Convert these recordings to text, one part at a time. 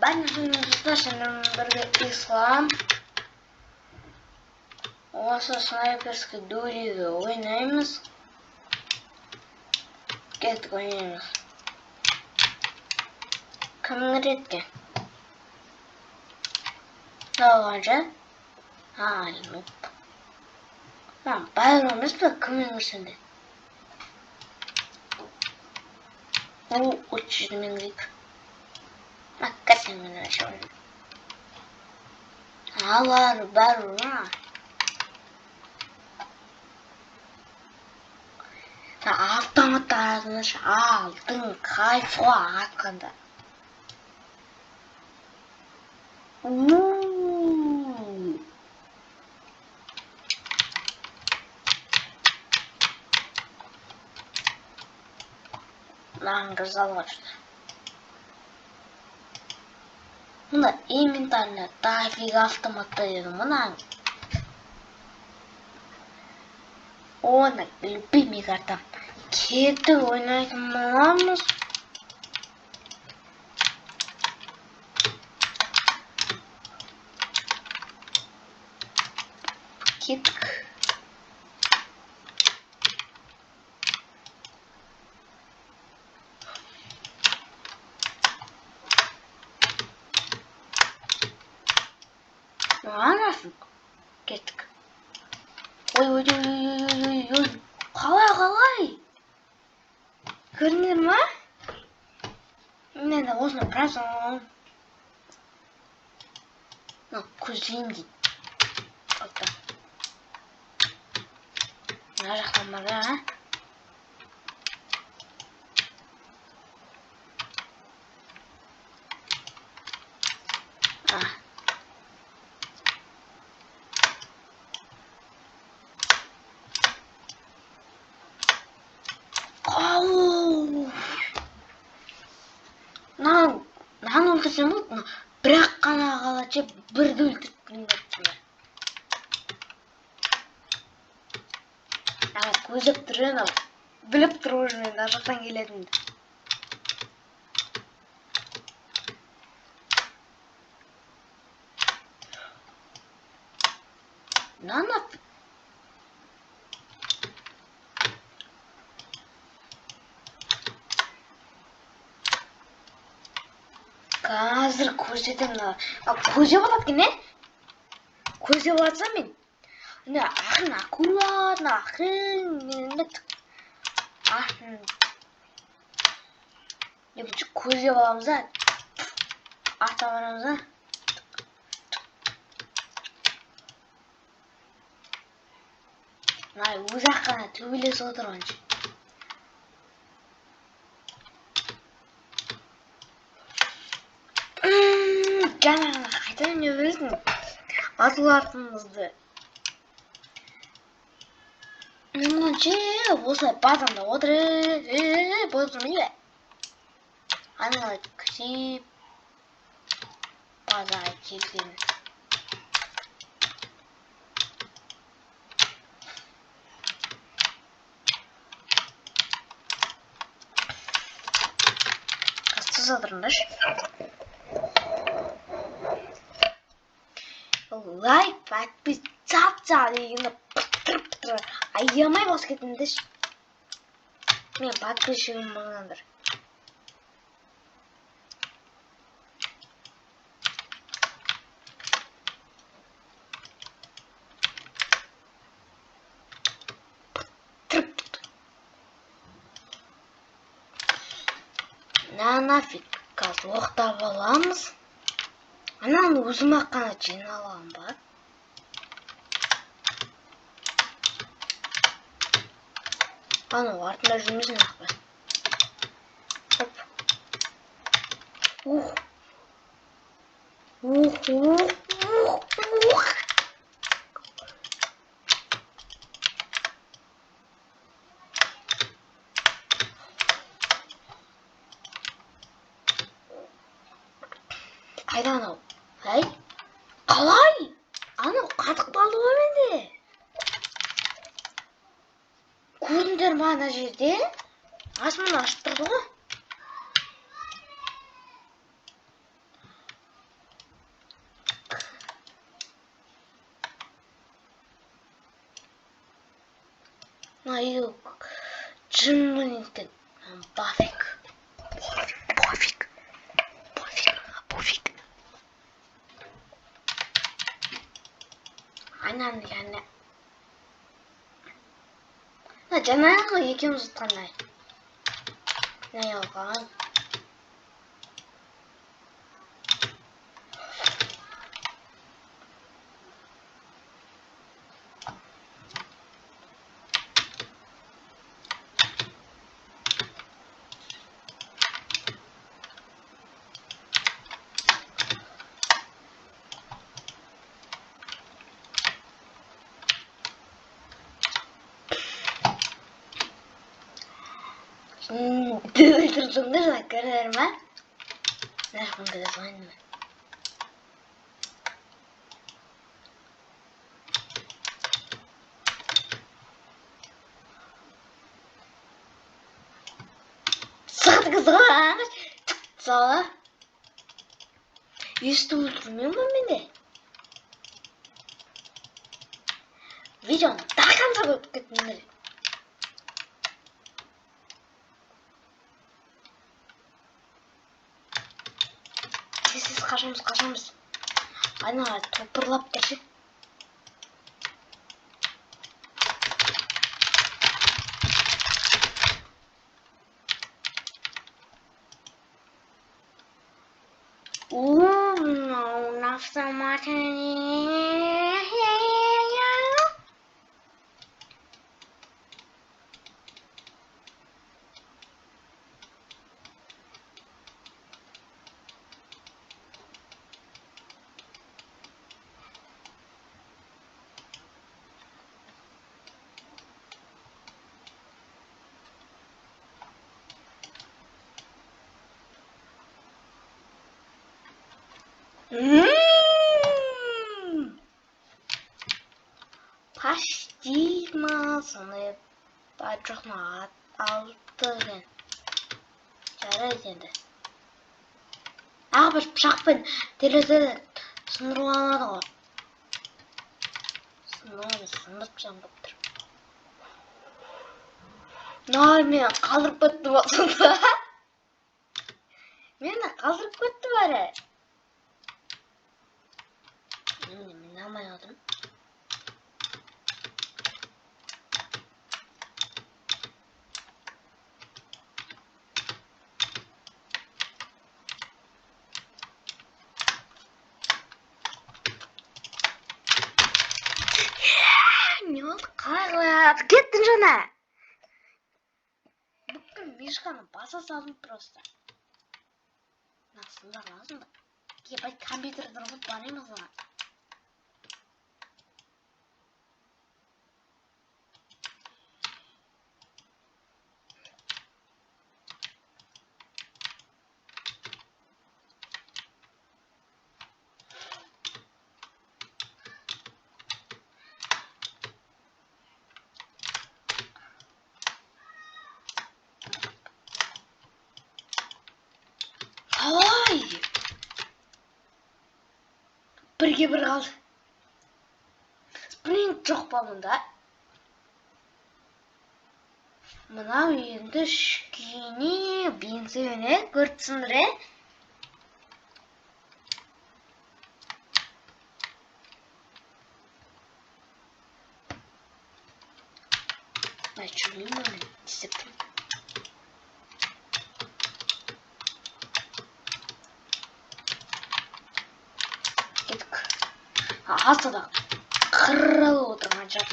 Бәріңізге бірге Ислам. Осы снайперский дуэльді ойнаймыз. Кеттік, ойнаймыз. Кім кіреді екен? Мынау қанша? А, нуб. Маған бәрібір емес пе, кіммен кірсем де. О, 37-мен кірейік. Алар бәрібір ма? Автомат таратыңдаршы, алтын кайф қой атқанда. Мынаған кіргізе алуға түсті. Мына инвентарына дофига автоматта дедім мынаның. Оны любимый картам. Кеттік, ойнайтын боламыз. Кеттік. Нафиг. Кеттік. Ой, ой, ой, ой, ой, ой, ой. Қалай, қалай? Көрдіңдер ма? Мен де осыны біраз мына көздеймін дейді. Опа. Мына жақтан бар, а? А. Ау! Мынаны өлтірсем болды, бірақ қана қалады ше, бірді өлтіріп тұрмын. Ана көздеп тұр анау. Біліп тұр уже мен мына жақтан келетінімді. Мынаны қазір көрсетемін мына. Көздеп алады екен, е? Көздеп алсам мен. Міне ақырын аккуратно, ақырын ақырын. Екінші көздеп аламыз да. Арта барамыз да. Мына өзі ақ қана төбелесіп отыр онша. Жаңа ғана қайтадан не білесің? Атылатынымызды. Мен ше, осылай базамда отырып, болып тұрмын бе? Ана күтіп базаға келген. Қасты отырыңдаршы. Лайк, подписаться дегенді пытыр-пытыр аямай басып кетіңдерші. Мен подписчигім болыңдар. Пытыр-пытыр. На нафиг қазір оқтап аламыз. Ананы өзім ақ қана жеңе аламын ба? Анау артында жүрмесін ақ па? Оп. Ух. Ух, ух, ух, ух. Қайда анау? Әй, қалай? Анау қатып қалды ғой менде. Көрдіңдер ма ана жерде? Аспан ашып тұрды ғой. Мына үй жынды неткен. Пофиг. Пофиг. Пофиг. Пофиг. Анан яны. Жаңағы екеуміз ұтқандай. Не алған? Өлтірдім де жаңа, көрдіңдер ма? Мына жақпен кіре салайын мен. Сығып сала. Естіп өлтірмеймін ба менде? Видеоны до конца көріп кеттіңдер. Тез қашамыз, қашамыз. Ана топырлап тұр ше. Мынау автомат. Почти ма, сондай жоқ ма, алты екен. Жарайды енді. Ағы бір пышақпен терезені сындыруға алады ғой. Сындырамыз, сындырып тастағым келіп тұр. Мына мені қалдырып кетті ма сонда? Мені қалдырып кетті бәрі. Немене, мен алмай отырмын. Не болды, қалай қалай кеттің жаңа? Бүкіл мишканы баса салдым просто. Мына сындыра аласың ба? Ебать, компьютер тұрғызып бараймыз оған. Ай! Бірге бір қалды. Спринг жоқ па мұнда? Мынау енді кішкене бензин, көріп тұрсыңдар, е? Ай, жүрмеймін мен, не істеп тұрмын? Кеттік. Астыда қырылып отырған шығар.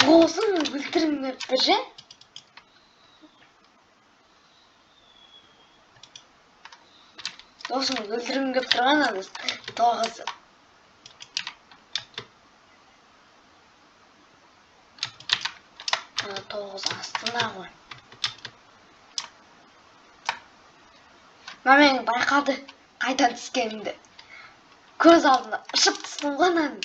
Осын өлтіргім келіп тұр ше. Осын өлтіргім келіп тұрған ана тоғызы. Ана тоғыз астында ғой. Мына мені байқады қайдан түскенімді. Көз алдына ұшып түстім ғой ананың.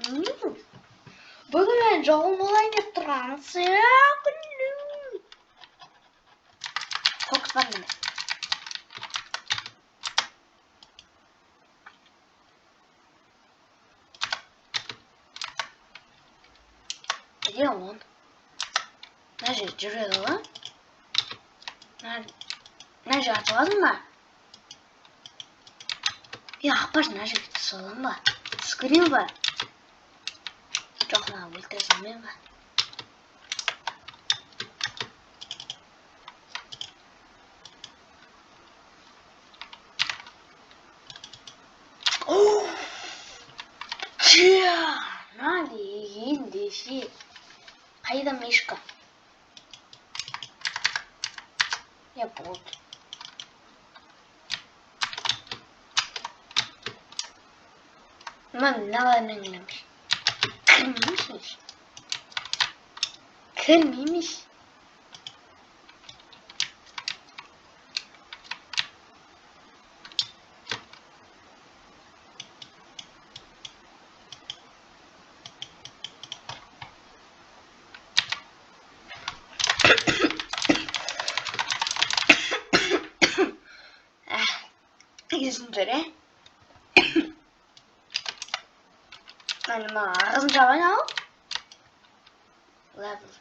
Не бұл? Бүгін мен жауын болайын деп тұрған сияқты. Қоқыс бар менде. Где он? Мына жерде жүреді ғой. Мына жерге атып алдың ба? Е, апаш, мына жерге түсе аламын ба? Түсіп көрейін ба? Жоқ, мына өлтіре салмаймын ба? Мына деген десе. Қайда мишка? Я болды. Мыналармен кіреміз. Кірмейміз. Кірмейміз. Кесіңдер, е? Міне, мына ағызын жабайын ал. Левел.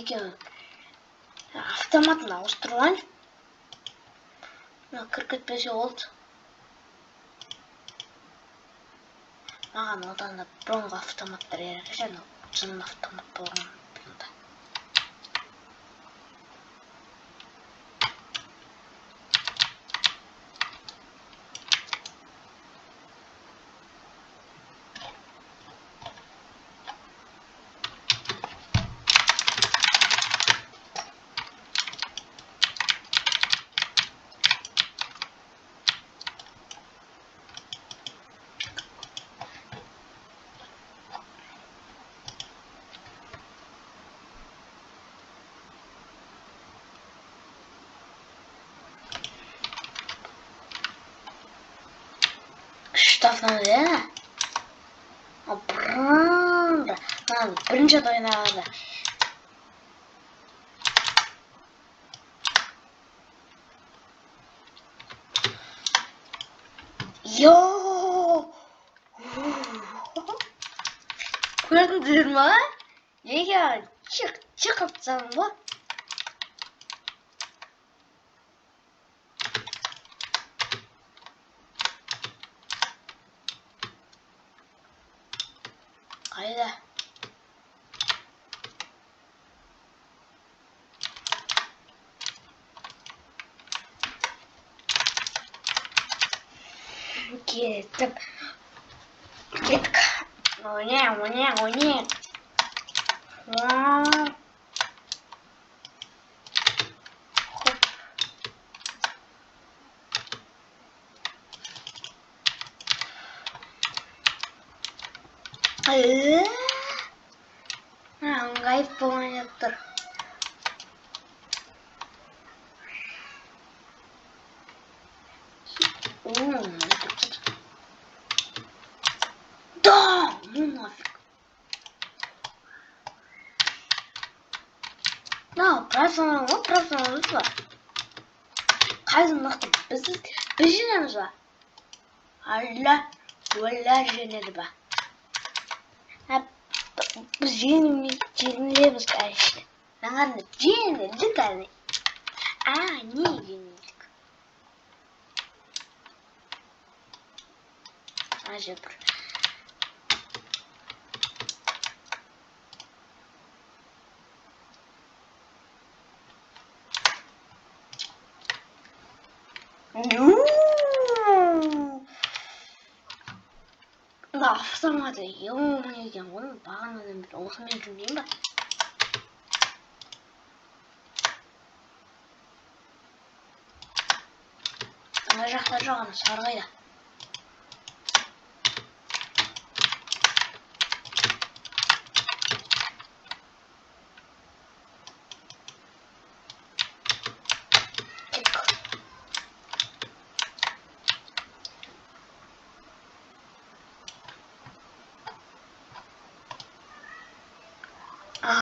Екеуін автоматын ауыстырып алайын. Мына кіріп кетпесе болды. Маған одан да бұрынғы автоматтар керек ше, анау жын автомат болған бұрында. Штрафнады, ә? Бұрында. Мынаны бірінші рет ойнағанда. Йооо! Көрдіңдер ма? Неге чық чық қылып тастадым ғой? Қайда? Кеттік. Кеттік. Ойнайық, ойнайық, ойнайық. Хоп. Ыңғайып болған тұр. Да, ну нафиг. Да, правильно, вот правильно вышло. Қайсы мықты? Біз жеңеміз ба? Алла, олар жеңеді ба? Біз жеңілеміз, конечно. Маған жеңілдік әлі. А, не жеңілдік? Ана жер бір. Мына автоматы ё-моё екен ғой, бағанадан бері осымен жүрмеймін ба? Ана жақта жоқ, ана сары қайда?